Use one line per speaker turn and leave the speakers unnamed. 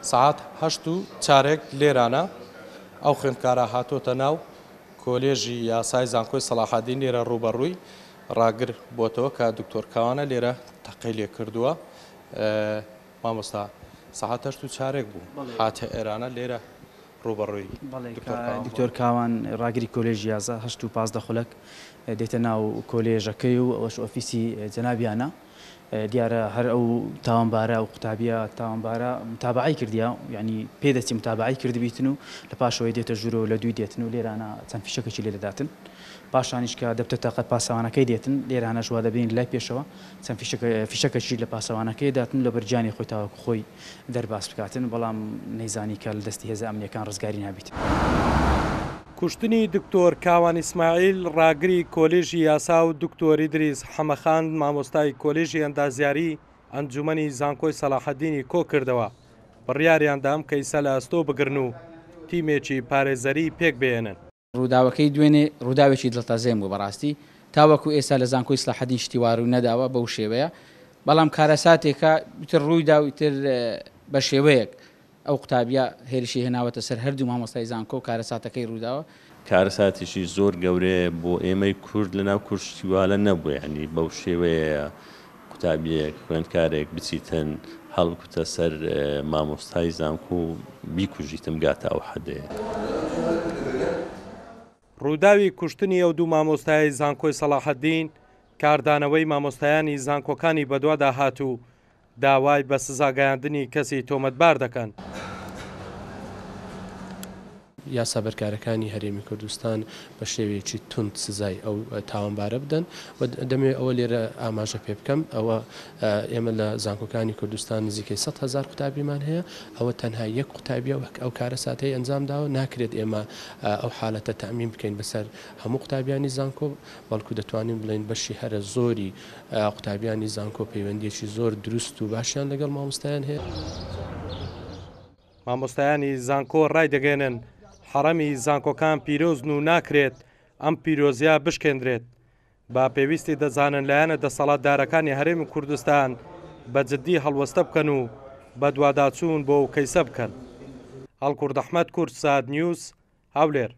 سەعات هەشت و چارێک لێرانە ئەو خوێندکارە هاتۆتە ناو کۆلێژی یاسای زانکۆی سەڵاحەدین لێرە ڕووبەڕووی ڕاگر بۆتەوە کە دکتۆر کاوانە لێرە تەقەی لێ کردووە. مامۆستا سەعات هەشت و چارێک بوو هاتە ئێرانە لێرە ڕووبەڕووی دکتۆر کاوان.
دکتۆر کاوان ڕاگری کۆلێژی یاسا هەشت و 15 خولەک دێتە ناو کۆلێژەکەی و ئەوەش ئۆفیسی جەنابیانە. دیارە هەر ئەو تاوانبارە ئەو قوتابیە تاوانبارە متابەعەی کردیە یانی پێ دەچی متابەعەی کردبیتن و لە پاشەوەی دێتە ژوورەوە لە دووی دێتن و لێرانە چەند فیشەکێکی لێ دەداتن پاشانیش کە دەبتە تەقە پاسەوانەکەی دێتن لێرانەش وا دەبینین لای پێشەوە چەند فیشەکە فیشەکەکی لە پاسەوانەکەی داتن لەبەر گیانی خۆی تاوەکو خۆی دەرباز بکاتن بەڵام نەیزانی کە لە دەستی هێزە ئەمنیەکان ڕزگاری نابیت.
کوشتنی دکتۆر کاوان ئیسماعیل ڕاگری کۆلێژی یاسا و دکتۆر ئیدریس حەمەخان مامۆستای کۆلێژی ئەندازیاری ئەنجومەنی زانکۆی سەڵاحەدینی کۆکردەوە، بڕیاریاندا ئەم کەیسە لە ئەستۆ بگرن و تیمێکی پارێزەری پێکبهێنن.
ڕووداوەکەی دوێنێ ڕووداوێکی دڵتەزێن بوو بەڕاستی تاوەکو ئێستا لە زانکۆی سڵاحەدین شتی وا ڕووی نەداوە بەو شێوەیە بەڵام کارەساتێکە ئیتر ڕوویدا و ئیتر بە شێوەیەک ئەو قوتابیە هێرشی هێناوەتە سەر هەردوو مامۆستای زانکۆ و کارەساتەکەی ڕووداوە.
کارەساتێکی زۆر گەورەیە بۆ ئێمەی کورد لەناو کورد شتی والە نەبوو یانی بەو شێوەیە قوتابیەک خوێندکارێک بچیتن هەڵبکوتە سەر مامۆستای زانکۆ و بیکوژیتن بگاتە ئەو حەدەیە.
ڕووداوی کوشتنی ئەو دوو مامۆستایەی زانکۆی سەڵاحەدین کاردانەوەی مامۆستایانی زانکۆکانی بەدوادا هات و داوای بە سزاگەیاندنی کەسی تۆمەتبار دەکەن.
یاسا بەرکارەکانی هەرێمی کوردستان بە شێوەیەکی توند سزای ئەو تاوانبارە بدەن و دەمەوێت ئەوە لێرە ئاماژە پێ بکەم ئەوە ئێمە لە زانکۆکانی کوردستان نزیکەی 100 هەزار قوتابیمان هەیە ئەوە تەنها یەک قوتابیە وەک ئەو کارەساتەی ئەنجام داوە ناکرێت ئێمە ئەو حالەتە تەعمیم بکەین بەسەر هەموو قوتابیانی زانکۆ بەڵکو دەتوانین بڵێین بەشی هەرە زۆری قوتابیانی زانکۆ پەیوەندیەکی زۆر دروست و باشیان لەگەڵ مامۆستایان هەیە.
مامۆستایانی زانکۆ ڕایدەگەیەنن، حەڕەمی زانکۆکان پیرۆزن و ناکرێت ئەم پیرۆزییە بشکێندرێت. بە پێویستی دەزانن لایەنە دەسەڵاتدارەکانی هەرێمی کوردستان بە جددی هەڵوەستە بکەن و بەدواداچوون بۆ ئەو کەیسە بکەن. هەڵکورد ئەحمەد، کوردسات نیوز، هەولێر.